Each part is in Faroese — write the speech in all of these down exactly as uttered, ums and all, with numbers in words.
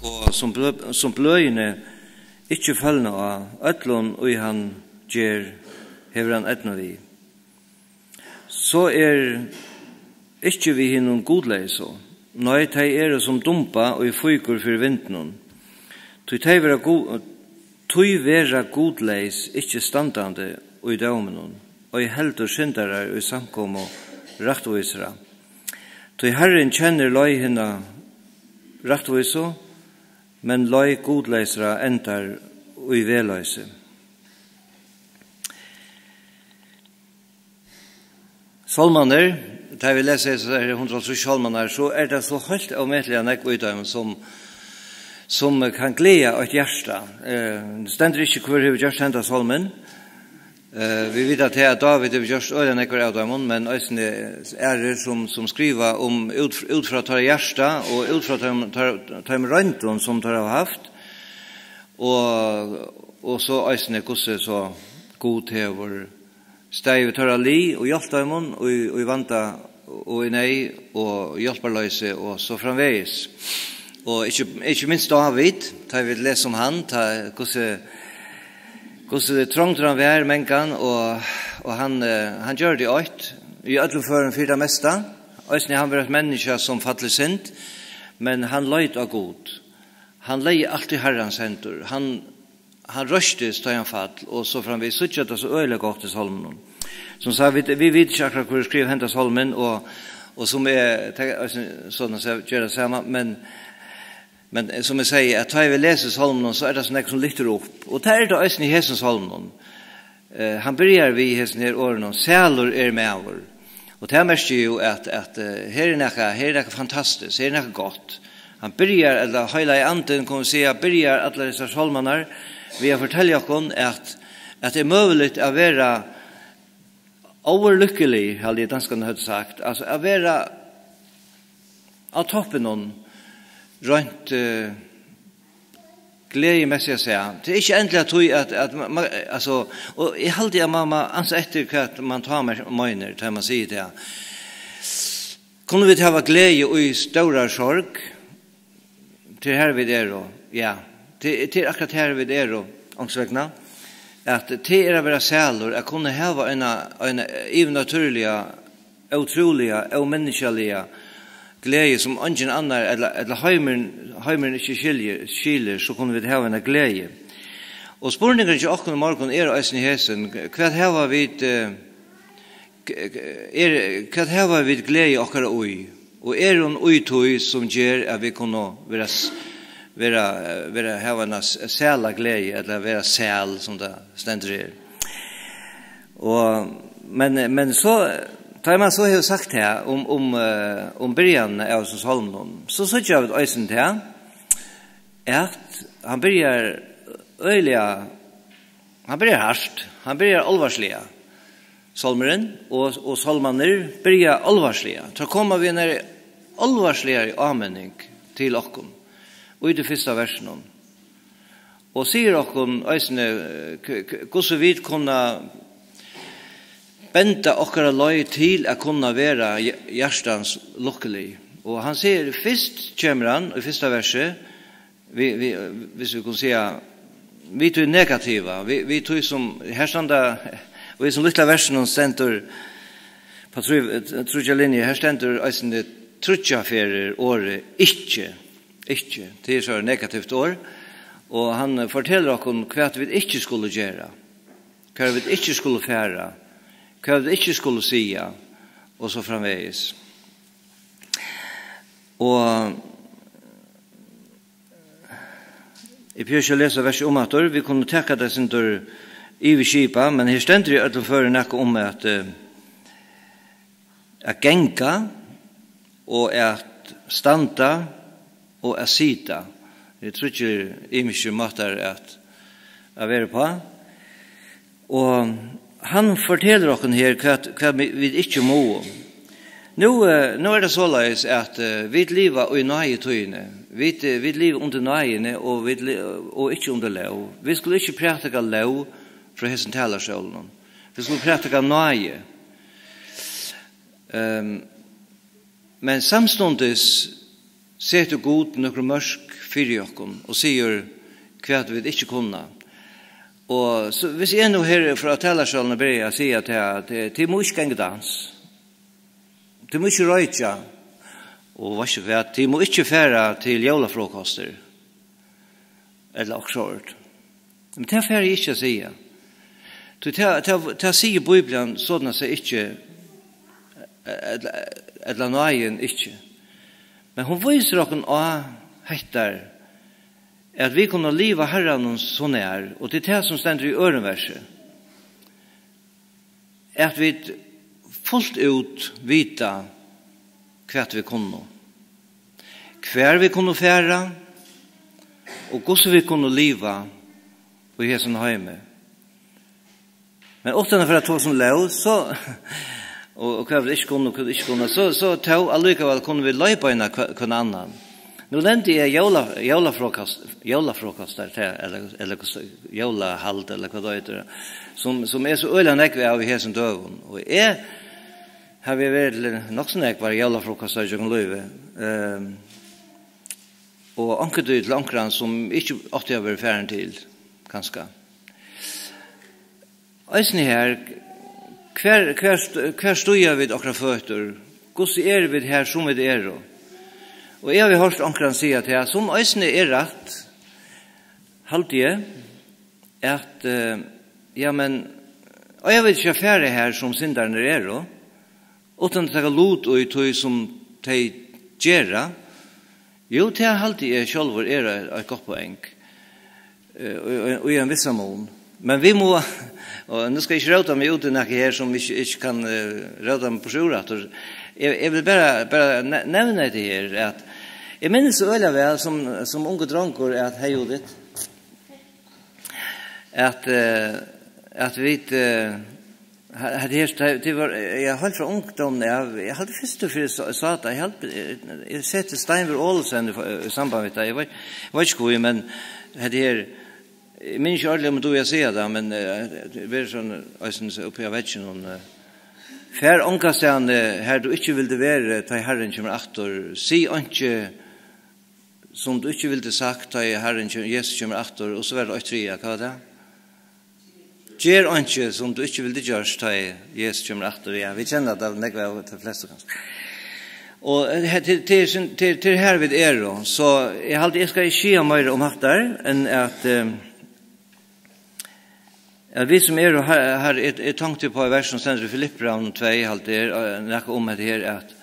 Og sum blø-, sum bløðini ikki følna á, øllum, ið hann ger, hevur hann eydnu við. So er ikki við hinum gudleysu. Nei, tey eru sum dumba, ið fýkur fyri vindinum. Tí tey verða gu-, tí verða gudleys ikki standandi í dóminum, ei heldur syndarar í samkomu rættvísra. Tí Harrin kennir leið hinna rættvísu, men leið gudleysra endar í vegloysi. Sálmarnir, tá vit lesa hesar her hundrað og hálvtrýss sálmarnar, so er tað so heilt ómetaliga nógv í teimum, sum, sum kann gleða eitt hjarta. Eh, stendur ikki, hvør hevur gjørt henda sálmin. Eh, vit vita tað, at Dávid hevur gjørt øgiliga nógvar av teimum, men eisini aðrir, sum, sum skriva um út, út frá teirra hjarta og út frá teim, teir, teim royndum, sum teir hava havt, og, og so eisini hvussu so Gud hevur staðið við teirra lið og hjálpt teimum í, í vanda og í neyð og hjálparloysi og so framvegis. Og ikki, ikki minst Dávid, tá vit lesa um hann, tá, hvussu, hvussu trongdur hann var, mangan, og, og hann, eh, hann gjørdi eitt, í øllum førum fyri tað mesta. Eisini hann var eitt menniskja sum fall í synd, men hann leit á Gud. Hann legði alt í Harrans hendur. Hann, hann reistist, tá hann fall, og so framvegis. Síggja tað so øgiliga gott í sálminum. Sum sagt, vit, vit vita ikki akkurát, hvør skrivaði henda sálmin, og, og sum eg, tað er eisini sovorðið at gera tað sama, men, men sum eg sigi, at tá vit lesa sálmin, so er tað so nógv sum lyftir upp. Og tað er tað eisini í hesum sálminum. Eh, hann byrjar við hesum her orðunum: "Sælur er maður." Og tað merkir jú, at, at, eh, her er nakað, her er nakað fantastiskt, her er nakað gott. Hann byrjar, ella heilagi andin, kunnu vit siga, byrjar allar hesar sálmarnar við at fortelja okkum, at, at tað er møguligt at vera overlykkelig, haldi eg danskarnir høvdu sagt, altso at vera á toppinum, reint, eh, gleðimessigt at siga. Tað er ikki endiliga tí, at, at ma-, ma-, altso, og eg haldi, at man má ansa eftir, hvat man tá mer-, meinar, tá man sigur tað. Kunnu vit hava gleði í stórari sorg? Tað er har, vit eru, ja. Tað, tað er akkurát har, vit eru, onkursvegna. At tað er at vera sælur, at kunna hava eina, eina yvirnatúrliga, ótrúliga, ómenniskjaliga gleði, sum eingin annar, ella, ella heimurin, heimurin ikki skiljir, skilir, so kunnu vit hava eina gleði. Og spurningurin hjá okkum í morgun er eisini hesin: Hvat hava vit, eh, g-, g-, er, hvat hava vit gleði okkara í? Og er hon í tí, sum ger at vit kunnu vera s-, vera, vera, hava eina s-, sæla gleði, ella vera sæl, sum tað stendur her? Og, men, men so, tá man so hevur sagt tað um, um, eh, um byrjanina av hesum sálminum, so síggja vit eisini tað, at hann byrjar øgiliga, hann byrjar hart, hann byrjar álvarsliga, sálmurin, og, og sálmarnir byrja álvarsliga. Teir koma við einari álvarsligari áminning til okkum í tí fyrsta versinum. Og sigur okkum eisini, eh, k-, k-, hvussu vit kunna benda okkara leið til at kunna vera hj-, hjartans lukkulig. Og hann sigur, fyrst kemur hann í fyrsta versi, við, við, hvis vit kunnu siga, við tí negativa, við, við tí sum, her standa, og í sum lítla versinum stendur, på tríggjar linjur, her stendur eisini tríggjar ferðir orðið ikki, ikki, tað er so eitt negativt orð, og hann fortelur okkum, hvat vit ikki skulu gera, hvar vit ikki skulu fara, hvat vit ikki skulu siga, og so framvegis. Og eg prøvi ikki at lesa versið umaftur. Vit kunnu taka tað eitt sindur yvirskipað, men her stendur í øllum førum nakað um at, eh, at ganga og at standa og at sita. Tað eru tríggir ymiskir mátar at, at vera uppá. Og hann fortelur okkum her, hvat, hvat vi-, vit ikki mugu. Nú, eh, nú er tað soleiðis, at, eh, vit liva í náðitíðini. Vit, eh, vit liva undir náðini, og vit li-, og ikki undir lóg. Vit skulu ikki prædika lóg frá hesum talarstólunum. Vit skulu prædika náði. Ehm, men samstundis setur Gud nøkur mørk fyri okkum og sigur, hvat vit ikki kunna. Og so, hvis eg nú her frá talarstólnum byrji at siga tað, at, eh, tit mugu ikki ganga í dans, tit mugu ikki roykja, og veitst tú hvat, tit mugu ikki fara til jólafrokostir, ella okkurt. Men tað fari eg ikki at siga. Tí tað, tað, tað sigur Bíblian, soleiðis er ikki, ella, ella náðin ikki. Men hon vísir okkum á hettar, at vit kunnu liva Harranum so nær, og tað er tað, sum stendur í øðrum versi, at vit fult út vita, hvat vit kunnu, hvar vit kunnu fara, og hvussu vit kunnu liva í hesum heimi. Men uttan at fara at tosa um lóg, so, og, og hvat vit ikki kunnu, og hvat vit ikki kunnu, so, so tó allíkavæl kunnu vit leiðbeina hvør-, hvønn annan. Nú nevndi eg jóla-, jólafrokost, jólafrokostar, tað, ella, ella hvussu, jólahald, ella hvat tað eitur, sum, sum er so øgiliga nógv av í hesum døgum. Og eg havi verið til nokk so nógvar jólafrokostar gjøgnum lívið. Ehm, og onkuntíð til onkran, sum ikki átti at verið farin til, kanska. Eisini her, hvar, hvar st-, hvar stíga vit okkara føtur? Hvussu eru vit her, sum vit eru? Og eg havi hoyrt onkran siga tað, sum eisini er rætt, haldi eg, at, eh, ja, men, eiga vit ikki at fara her, sum syndararnir eru, uttan at taka lut í tí, sum tey gera? Jú, tað haldi eg sjálvur er eitt, eitt gott poeng, eh, í, í, í ein vissan mun. Men vit mugu, og nú skal eg ikki róta meg út í nakað her, sum ikki, ikki kann, eh, róta meg burtur úr aftur. Eg, eg vil bara, bara ne-, nevna hetta her, at eg minnist so øgiliga væl, sum, sum ungur drongur, at, hey, Judith, at, eh, at vit, eh, ha-, hetta her, tað, tað var, eh, eg helt frá ungdóminum av, eg helt fyrst og fremst sá, sá tað, eg helt, eh, eg seti Steinvør Olsen í, í samband við tað, eg veit, eg veit ikki hví, men hetta her, eg minnist ikki ordiliga, um eg dugi at siga tað, men, eh, tað verður soleiðis eisini so uppi á vegginum, eh, far ongastaðni, har tú ikki vildi verið, tá ið Harrin kemur aftur, sig einki, sum tú ikki vildi sagt, tá ið Harrin kemur, Jesus kemur aftur, og so var tað eitt triðja, hvat var tað? Ger einki, sum tú ikki vildi gjørt, tá ið Jesus kemur aftur. Ja, vit kenna tað, nógv av, tey flestu kanska. Og, eh, her, til, til, til, til her vit eru, so eg haldi, eg skal ikki siga meira um hatta, enn at, eh, at vit sum eru her, her er, er tonkt upp á vers sum stendur í Filippibrævinum tvey, haldi eg, eh, nakað um hetta her, at,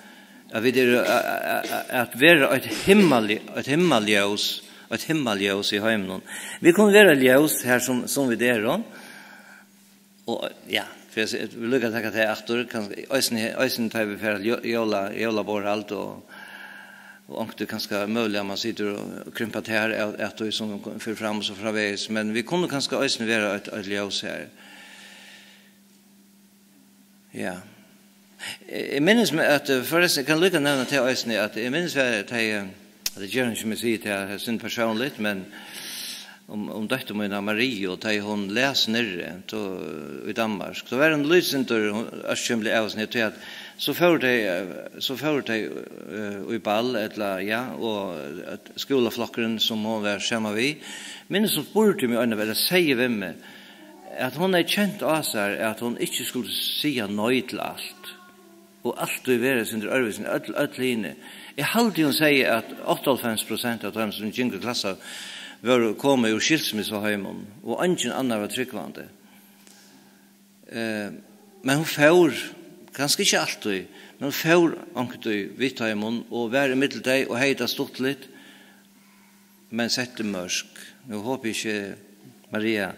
at vit eru, a-, a-, a-, at vera eitt himmal-, eitt himmalljós, eitt himmalljós í heiminum. Vit kunnu vera ljós her sum, sum vit eru. Og, ja, fyri at se-, vit líka taka tað aftur, kanska eisini, eisini tá vit fara til jó-, jóla-, jólaborðhald og, og onkuntíð kanska møguliga man situr og krympar tær at, at tí sum fer fram og so framvegis, men vit kunnu kanska eisini vera eitt, eitt ljós her. Ja. Eg, eg minnist meg at, eh, forrestin, eg kann líka nevna tað eisini, at eg minnist væl, at tey, eh, at eg geri ikki meg siga tað, tað er synd persónligt, men um, um dóttur mína, Marie, og tá ið hon las niðri, tó, í Danmark, so var hon lítilsindur, hon, ørkymlig av og til, tí at so fóru tey, eh, so fóru tey, eh, í ball, ella, ja, og at skúlaflokkurin, sum hon var saman við, minnist, hon spurdi meg eina, ella segði við meg, at hon hevði kent á sær, at hon ikki skuldi siga nei til alt, og altíð vera eitt sindur øðrvísi enn øll, øll hini. Eg haldi, hon segði, at áttaoghálvfems prosent av teimum, sum gingu í klassa, vóru, komu úr skilsmissuheimum, og eingin annar var trúgvandi. Eh, men hon fór, kanska ikki altíð, men hon fór onkuntíð við teimum og var ímillum tey og hevði tað stuttligt, men setti mørk. Nú hopi eg ikki, Maria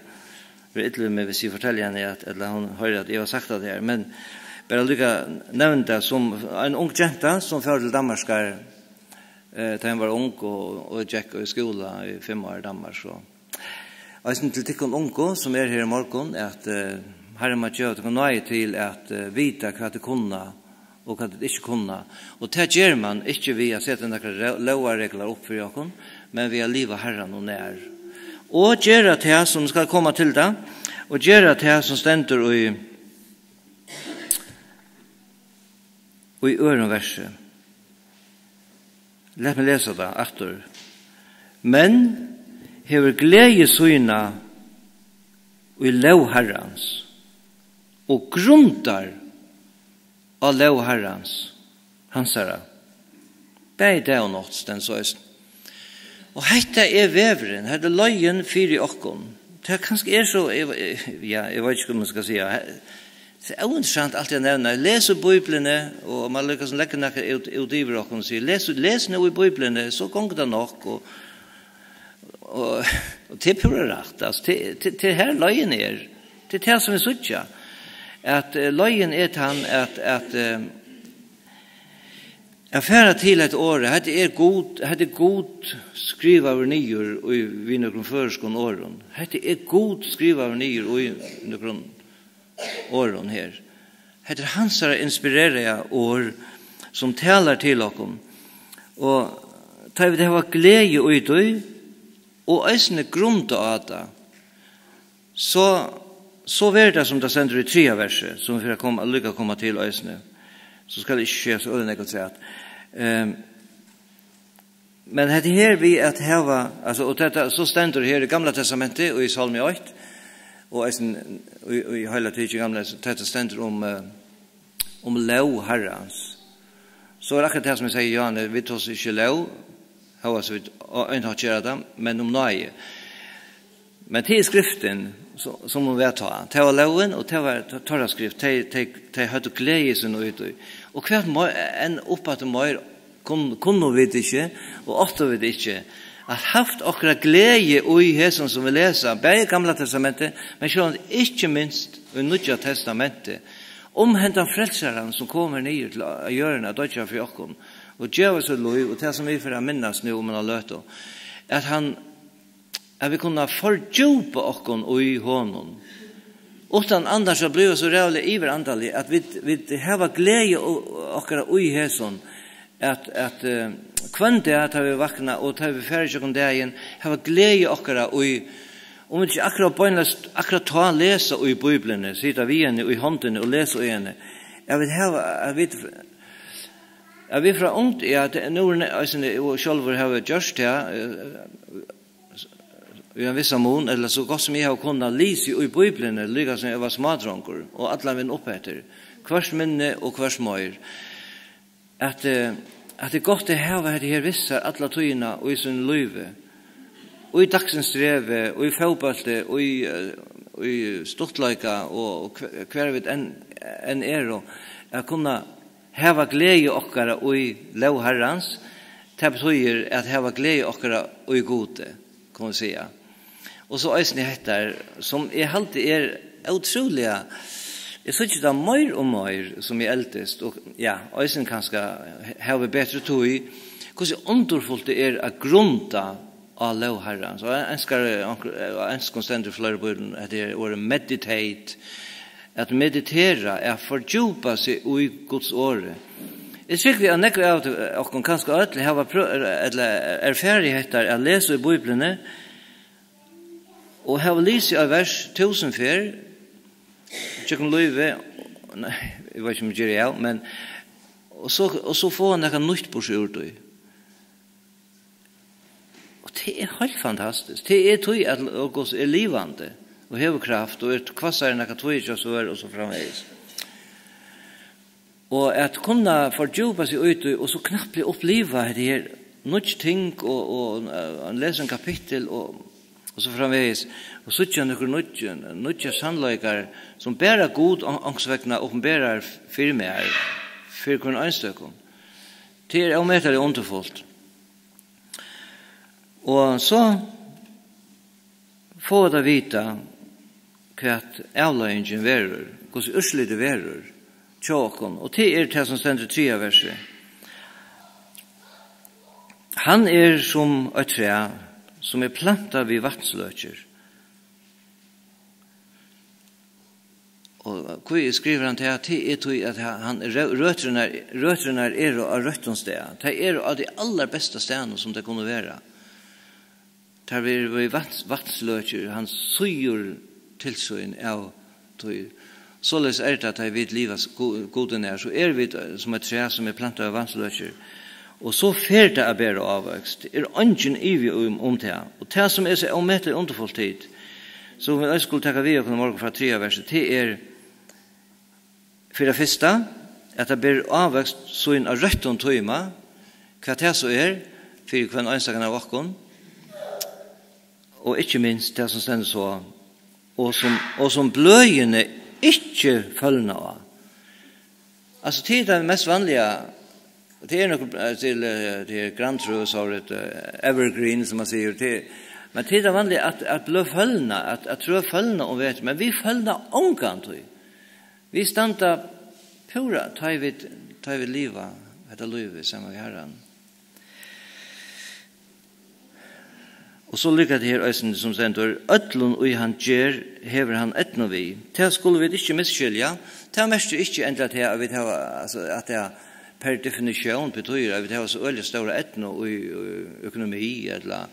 verður ill við meg, hvis eg fortelji henni, at, ella hon hoyrir, at eg havi sagt tað her, men bara líka nevna tað sum ein ung genta, sum fór til Danmarkar, eh, tá hon var ung og, og gekk í skúla í fimm ár í Danmark, so. Eisini til tykkum ungu, sum eru her í morgun, at, eh, Harrin má geva tykkum náði til at, eh, vita, hvat tit kunna, og hvat tit ikki kunna. Og tað ger man ikki við at seta nakrar ró-, lógarreglar upp fyri okkum, men við at liva Harranum nær. Og gera tað sum skal koma til tað, og gera tað sum stendur í, í øðrum versi. Lat meg lesa tað aftur. Men hevur gleði sína í lóg Harrans, og grundar á lóg Harrans, hansara, bæði dag og nátt, stendur so eisini. Og hetta er vegurin, hetta er leiðin fyri okkum. Tað kanska er so, eg, eg, ja, eg veit ikki, hvat man skal siga. Tað er óinteressant alt eg nevni. Les í Bíbliuni, og man líka sum leggur nakað út, út yvir okkum og sigur, les, les nú í Bíbliuni, so gongur tað nokk, og, og, og tað er púra rætt. Altso, tað, tað, tað er her leiðin er. Tað er tað, sum vit síggja, at, eh, leiðin er tann, at, at, eh, at fara til eitt orð, hetta er Gud, hetta er Gud skrivaður niður í, við nøkrum føroyskum orðum. Hetta er Gud skrivaður niður í nøkrum orðum her. Hetta er hansara inspireraða orð, sum talar til okkum. Og tá vit hava gleði í tí, og eisini grunda á tað, so, so verður tað, sum tað stendur í triðja versi, sum vit fara at koma, líka koma til eisini. So skal eg ikki siga so øgiliga nógv afturat. Ehm, men hetta her við at hava, altso, og tað, so stendur her í Gamla Testamenti og í Sálmi eitt, og eisini í, í heila tikið Gamla, so tað stendur um, eh, um lóg Harrans. So er akkurát tað, sum eg sigi, Johanne, vit tosa ikki lóg, hóast vit á ein hátt gera tað, men um náði. Men tað er skriftin, so, sum hon var tá. Tað var lógin, og tað var t-, Torra skrift. Tey, tey, tey høvdu gleði sína í tí. Og hvat meir, enn uppaftur meir, kun-, kunnu vit ikki, og áttu vit ikki, at havt okkara gleði í hesum, sum vit lesa, bæði í Gamla Testamenti, men sjálvandi ikki minst í Nýggja Testamenti, um hendan frelsaran, sum kom her niður til á-, á jørðina at doyggja fyri okkum, og geva sítt lív, og tað, sum vit fara at minnast nú um eina løtu, at hann, at vit kunna fordjúpa okkum í honum. Uttan annars at blíva so ræðuliga yvirandalig, at vit, vit hava gleði o-, okkara í hesum, at, at, eh, hvønn dag, tá vit vakna, og tá vit fara ígjøgnum dagin, hava gleði okkara í, um vit ikki akkurát beinleiðis, akkurát tá lesa í Bíbliuni, sita við henni í hondini og lesa í henni, at vit hava, at vit, at vit frá ungt, ja, tað er nú eisini, og sjálvur havi gjørt tað, eh, í ein vissan mun, ella so gott sum eg havi kunnað lisið í Bíbliuni, líka sum eg var smádrongur, og allan vegin upp eftir, hvørt minni og hvørt meir, at, eh, at tað er gott at hava hetta her við sær alla tíðina í sínum lívi, í dagsins strevi, í fótbólti, í, eh, í stuttleika og, og hv-, hvar vit enn, enn eru, at kunna hava gleði okkara í lóg Harrans, tað betýðir at hava gleði okkara í Gudi, kann man siga. Og so eisini hetta, sum eg haldi er ótrúliga, eg síggi tað meir og meir, sum eg eldist, og, ja, eisini kanska havi betri tíð, hvussu undurfult tað er at grunda á lóg Harrans. Og enskar, onkur, á enskum stendur fleiri bøkur, at tað er orðið meditate, at meditera, at fordjúpa seg í Guds orði. Eg trúgvi, at nógv av okkum, kanska øll, hava prø-, ella erfarið hetta at lesa í Bíbliuni, og hava lisið eitt vers túsund ferð gjøgnum lívið, nei, eg veit ikki, um eg geri av, men, og so, og so fáa nakað nýtt burtur úr tí. Og tað er heilt fantastiskt. Tað er tí, at Logos er livandi og hevur kraft og er hvassari enn nakað tvíeggjað svørð og so framvegis. Og at kunna fordjúpa seg í tí og so knappliga uppliva hetta her nýggj ting og, og, eh, lesa ein kapittul og, og so framvegis, og síggja nøkur nýggj, nýggjar sannleikar, sum bara Gud on-, onkursvegna opinberar fyri mær, fyri hvørjum einstøkum. Tað er ómetaliga undurfult. Og so fáa vit at vita, hvat avleiðingin verður, hvussu úrslitið verður hjá okkum. Og tað er tað, sum stendur í triðja versi. Hann er sum eitt træ, sum er plantað við vatnsløkir. Og hví skrivar hann tað? Tað er tí, at ha-, hann, rø-, røturnar, røturnar eru á røttum stað. Tey eru á tí allarbesta staðnum, sum tey kunnu vera. Tað verður við vatns-, vatnsløkir, hann sýgur til sín av tí. Soleiðis er tað, tá vit liva s-, Gu-, Gudi nær, so eru vit, eh, sum eitt træ, sum er plantað av vatnsløkir. Og so fer tað at bera ávøkst. Er eingin ivi um, um tað. Og tað, sum er so ómetaliga undurfult, tit, sum vit eisini skulu taka við okkum í morgun frá triðja versi, tað er, fyri tað fyrsta, at tað ber ávøkst sín á røttum tíma, hvat tað so er, fyri hvønn einstakan av okkum, og ikki minst tað, sum stendur so, og sum, og sum bløðini ikki følna á. Altso, tað er tað mest vanliga, tað er nokk, eh, til, eh, tað er granntrø, so er tað, eh, evergreen, sum man sigur, tað, men tað er tað vanliga, at, at bløð følna, at, at trø følna um veturin, men vit følna ongantíð. Vit standa púra, tá ið vit, tá ið vit liva hetta lívið saman við Harran. Og so liggur tað her eisini, sum stendur: "Øllum, ið hann ger, hevur hann eydnu við." Tað skulu vit ikki misskilja. Tað merkir ikki endiliga tað, at vit hava, altso, at tað per definitión betýðir, at vit hava so øgiliga stóra eydnu í, í økonomi ella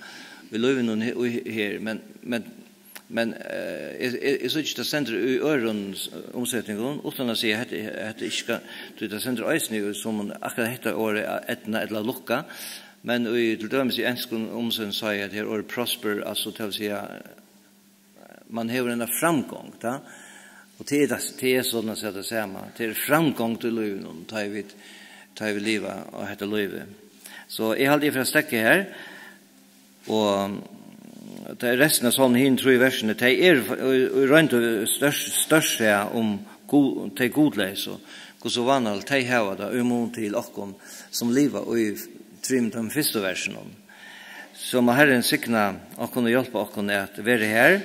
í lívinum he-, í, her, men, men, men, eh, eg, eg, eg síggi, tað stendur í øðrum s-, umsetingum, uttan at siga, hetta, hetta ikki skal, tí tað stendur eisini í, sum akkurát hetta orðið, eydna ella lukka, men í, til dømis í enskum umseting, sá eg, at her orðið prosper, altso, tað vil siga, man hevur eina framgongd, tá. Og tað er tað, tað er soleiðis at tað sama. Tað er framgongd í lívinum, tá ið vit, tá ið vit liva á hetta lívið. So eg haldi, eg fer at steðga her. Og tað er restin av sálmin, hini trý versini, tey eru í, í roynd og størst, størst her um Gud, tey gudleysu, hvussu vánaligt tey hava tað í mun til okkum, sum liva í trimum, teimum fyrstu versunum. So má Harrin signa okkum og hjálpa okkum at vera her,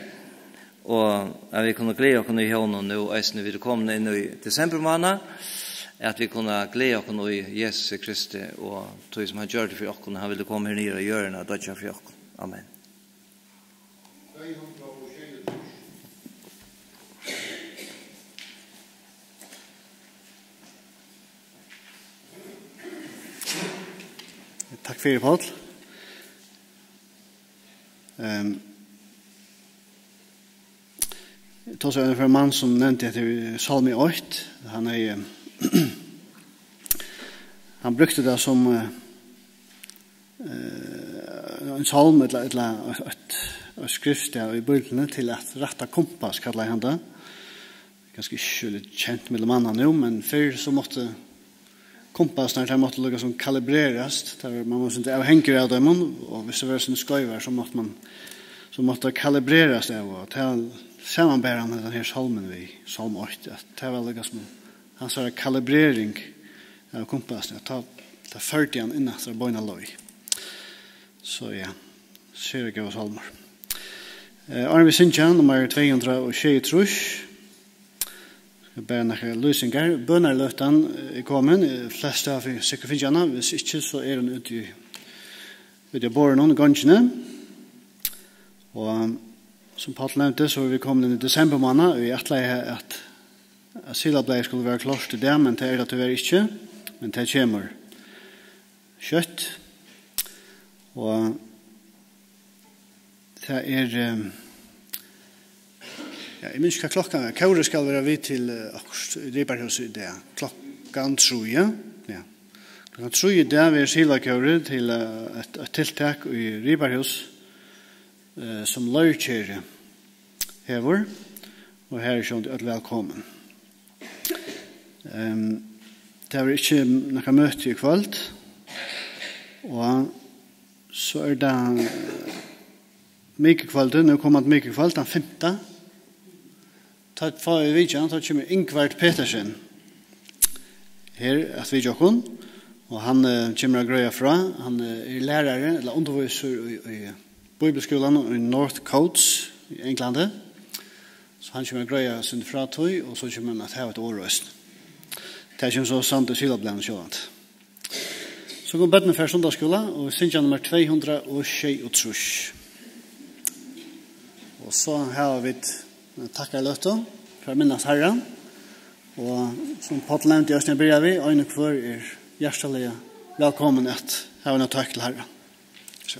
og at vit kunnu gleða okkum í hjónum nú, eisini vit eru komin inn í desembermánað, at vit kunnu gleða okkum í Jesusi Kristi og tí, sum hann gjørdi fyri okkum, hann vildi koma her niður á jørðina og doyggja fyri okkum. Amen. Takk fyri, Páll. Ehm, eg tosaði við ein mann sum nevndi hetta í Sálmi eitt. Hann hevði, hann brúkti tað sum, eh, eh, ein sálm ella, ella eitt, eitt, eitt skriftstað í Bíbliuni til at rætta kumpass, kallaði hann tað. Kanska ikki so kent millum manna nú, men fyrr so mátti kumpassarnir, teir máttu líka sum kalibrerast. Teir, man var svolítið avhangigur av teimum, og hvis tað var sum skeivar, so mátti man, so mátti tað kalibrerast av, og tað samanber hann hendan her sálmin við, Sálm eitt, at tað var líka sum hansara kalibrering av kumpassini, at tá, tá førdi hann inn aftur á beina leið. So ja, sera góður sálmur. Eh, áðrenn vit syngja nummar tvey hundrað og sjeyogtrýss, skal bara nakrar lýsingar. Bønarløtan, eh, er komin. Eh, flest hava fi-, sikkurt fingið hana. Hvis ikki, so er hon úti í, úti á borðinum í gongini. Og sum Páll nevndi, so eru vit komin inn í desembermánað, og eg ætlaði at, at silablaðið skuldi vera klárt í dag, men tað er tað tíverri ikki. Men tað kemur skjótt. Og tað er, ehm, ja, eg minnist ikki, hvat klokkan er. Kórið skal vera við til, eh, okkurt í Ribarhúsi í dag. Klokkan trý, ja. Ja. Klokkan trý í dag verður silakórið til, eh, eitt, eitt tiltak í Ribarhús, eh, sum Leirkerið hevur, og her eru sjálvandi øll vælkomin. Ehm, tað verður ikki nakað møti í kvøld, og so er tað, eh, mikukvøldið, nú komandi mikukvøld, tann fimta. Tá fáa vit vitjan, tá kemur Ingvard Petersen her at vitja okkum, og hann, eh, kemur at greiða frá. Hann, eh, er lærari, ella undirvísir í, í Bíbliuskúlanum í North Coats í Englandi. So hann kemur at greiða sindur frá tí, og so kemur hann at hava eitt orð eisini. Tað kemur so saman í silablaðnum sjálvandi. So kunnu børnini fara í sunnudagsskúla og syngja nummar tvey hundrað og sjeyogtrýss. Og so hava vit takkarløtu fyri at minnast Harran. Og sum Páll nevndi eisini at byrja við, ein og hvør er hjartaliga vælkomin at hava eina tøkk til Harran. So.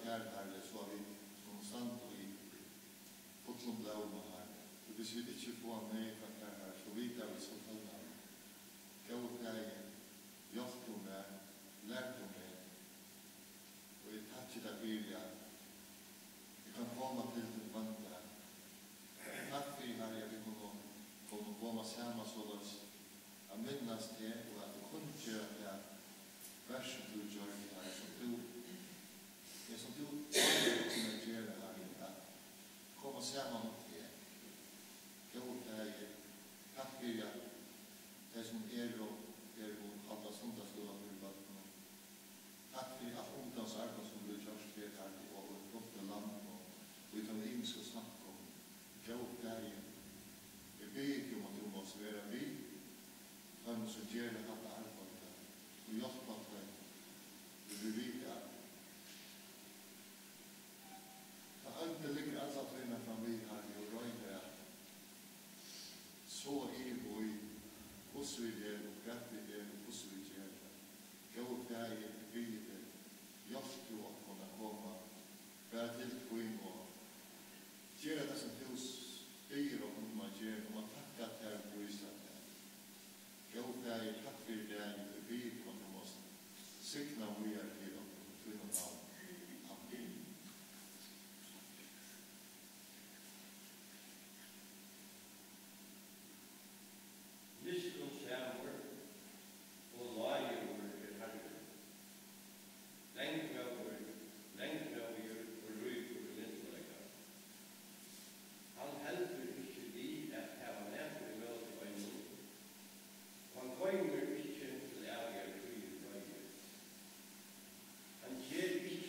Tær, Harri, so at vit kunnu standa í fullum blóma, Harri. Og hvis vit ikki fáa meg frá tær, Harri, so vita vit so tønn, Harri. Góði Faðir, hjálp tú mær, lær tú meg. Og eg takki tær fyri, at eg kann koma til tín hvønn dag. Takk fyri, Harri, at vit kunnu, kunnu koma saman soleiðis at minnast teg og at kunngera tað verk, sum tú gjørdi, Harri, sum tú, ja, sum tú valdi okkum at gera, Harri, at koma saman um teg. Góði Faðir, takk fyri, at tey, sum eru, eru og halda sunnudagsskúla fyri børnum. Takk fyri alt ungdómsarbeiði, sum blívur gjørt her, Harri, og runt um í landinum og í teimum ymisku samkomum. Góði Faðir, eg biði teg um, at tú mást vera við teimum, sum gera hatta arbeiðið, og hjálpa teimum. Vit vita, at tá óndin liggur alla tíðina framvið, Harri, og roynir at sáa iva í, hvussu vit eru, og hvat vit eru, og hvussu vit gera. Góði Faðir, eg biði teg, hjálp tú okkum at koma bara til tín og gera tað, sum tú s-, biður okkum um at gera, um at takka tær og prísa tær. Góði Faðir, takk fyri dagin, eg biði teg um, at tú mást signa víðari til okkum í tínum navni. Amen. Lystur og samur og lágigur er Harrin, langmóður, langmóðigur og ríkur í myndugleika. Hann heldur ikki við at hava nakað ímóti einum, og hann goymir ikki til ævigar tíðir reiður. Hann ger ikki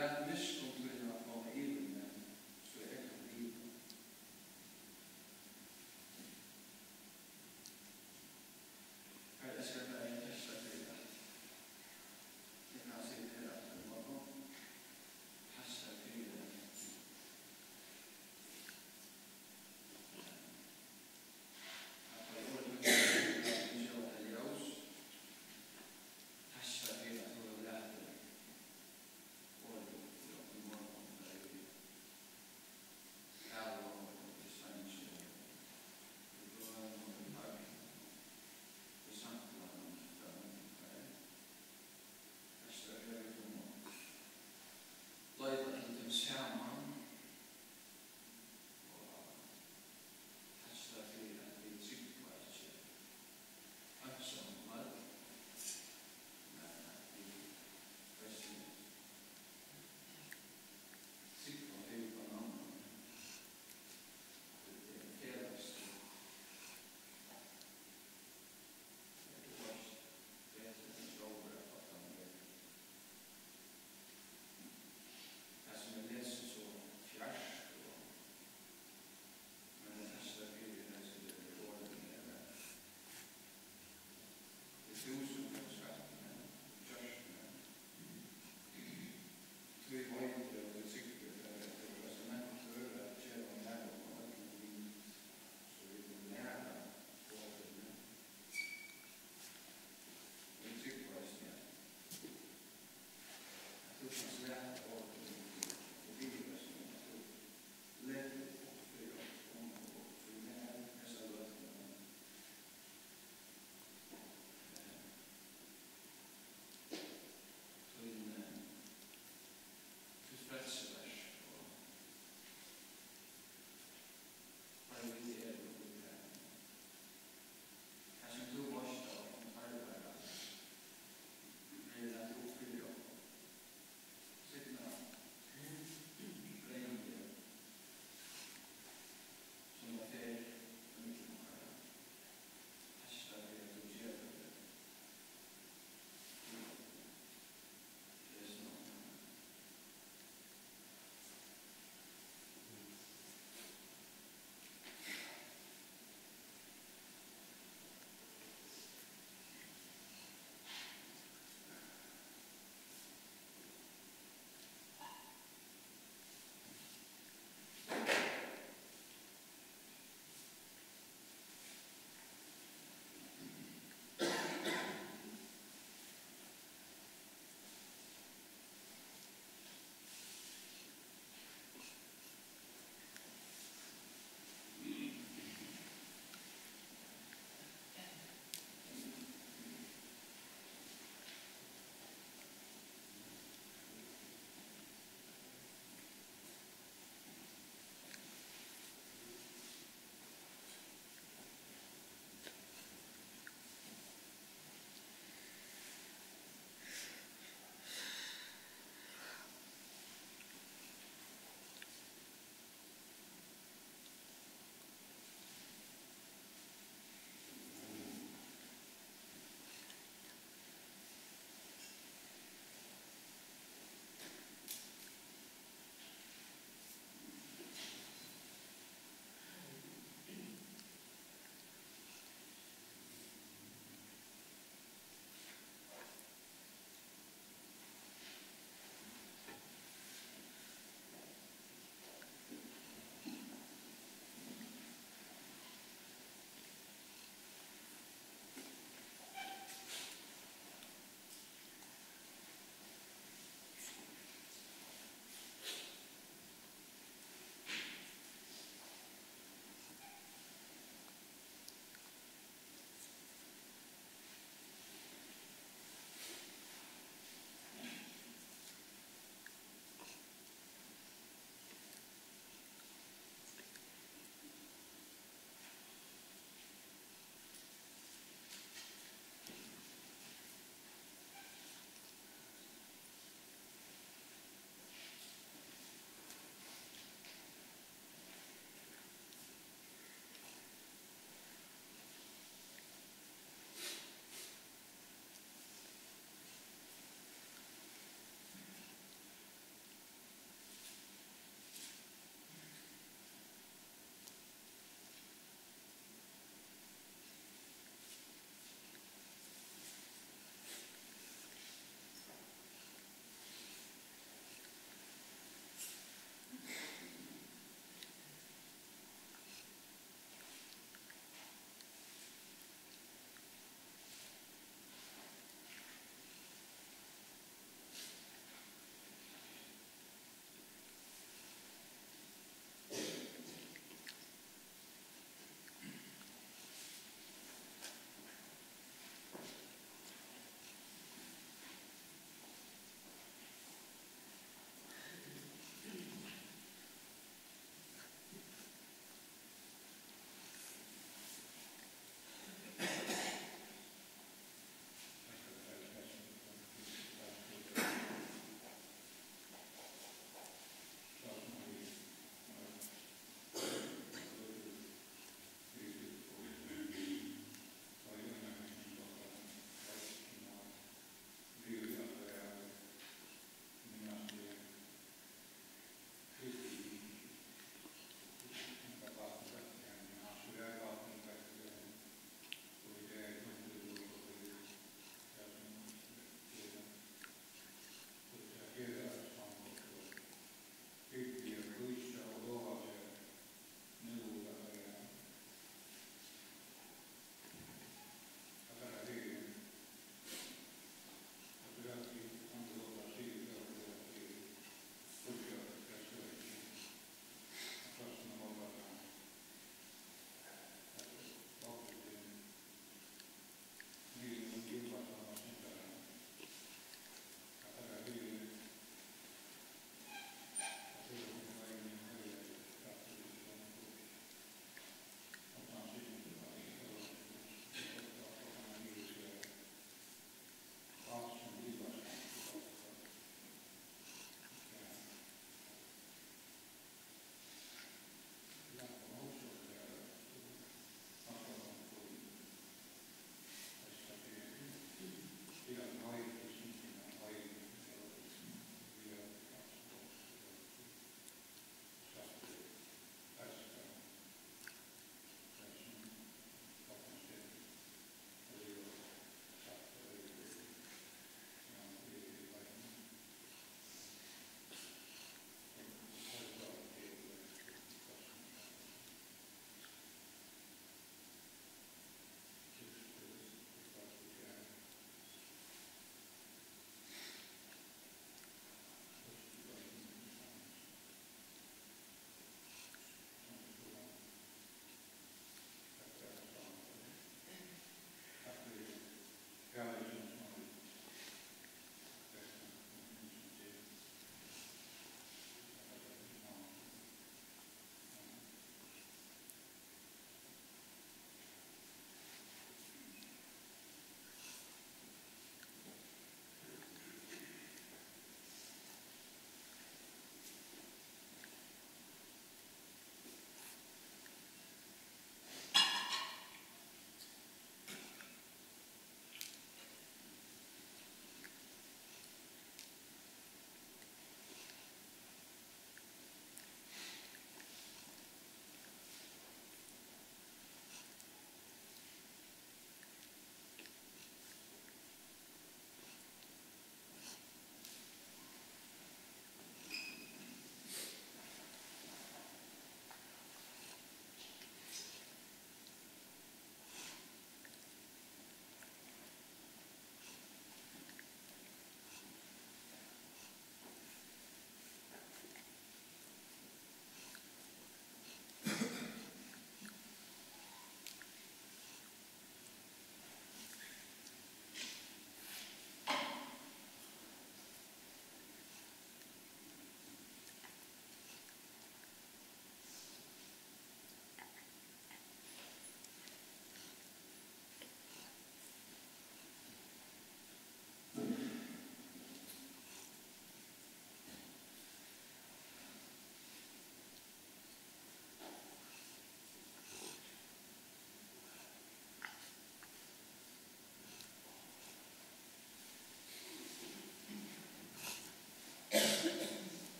Lat miskunn tína koma yvir meg, so eg kann liva. Harri, eg skal bara hetta fyri at eg kann sita her aftur í morgun. Passa fyri at at tá eg orði tíni, at ljósa ljós. Passa fyri at tú hevur latið orðið.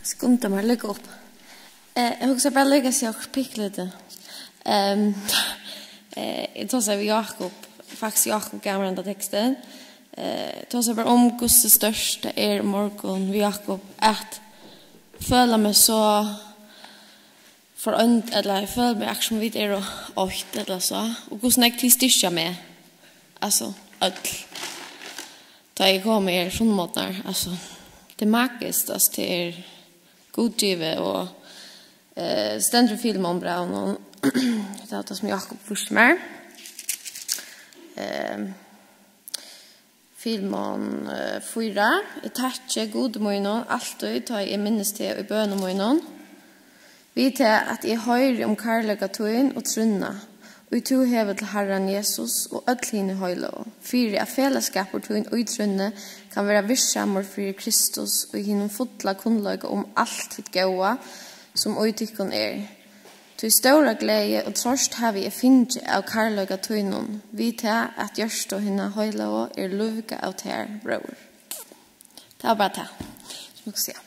Skunda mær líka upp. Eh, eg hugsi bara líka at siga okkurt pikkulítið. Ehm, eh, eg tosaði við Jákup, faktiskt Jákup gav mær henda tekstin. Eh, eg tosaði bara um hvussu stórt tað er í morgun við Jákup at føla meg so foreind, ella eg føli meg akkurát sum vit eru eitt ella so, og hvussu nógv tit styrkja meg, altso øll, tá eg komi her sunnumorgnar, altso, tað er magiskt, altso, tað er gudgivið, og, eh, stendur í Filemon-brævinum, tað var tað sum Jákup vísti mær. Ehm, Filemon, eh, fýra. Eg takki Gudi mínum altíð, tá ið eg minnist teg í bønum mínum, við tað at eg hoyri um kærleika tín og trúnna, ið tú hevur til Harran Jesus og øll hini heilagu, fyri at felagsskapur tín í trúnni kann vera virksamur fyri Kristus í hinum fulla kunnleika um alt hitt góða, sum í tykkum er. Tí stóra gleði og troyst havi eg fingið av kærleika tínum, við tað at hjørtu hinna heilagu er lívgað av tær, bróðir. Tað var bara tað, sum eg kundi siga.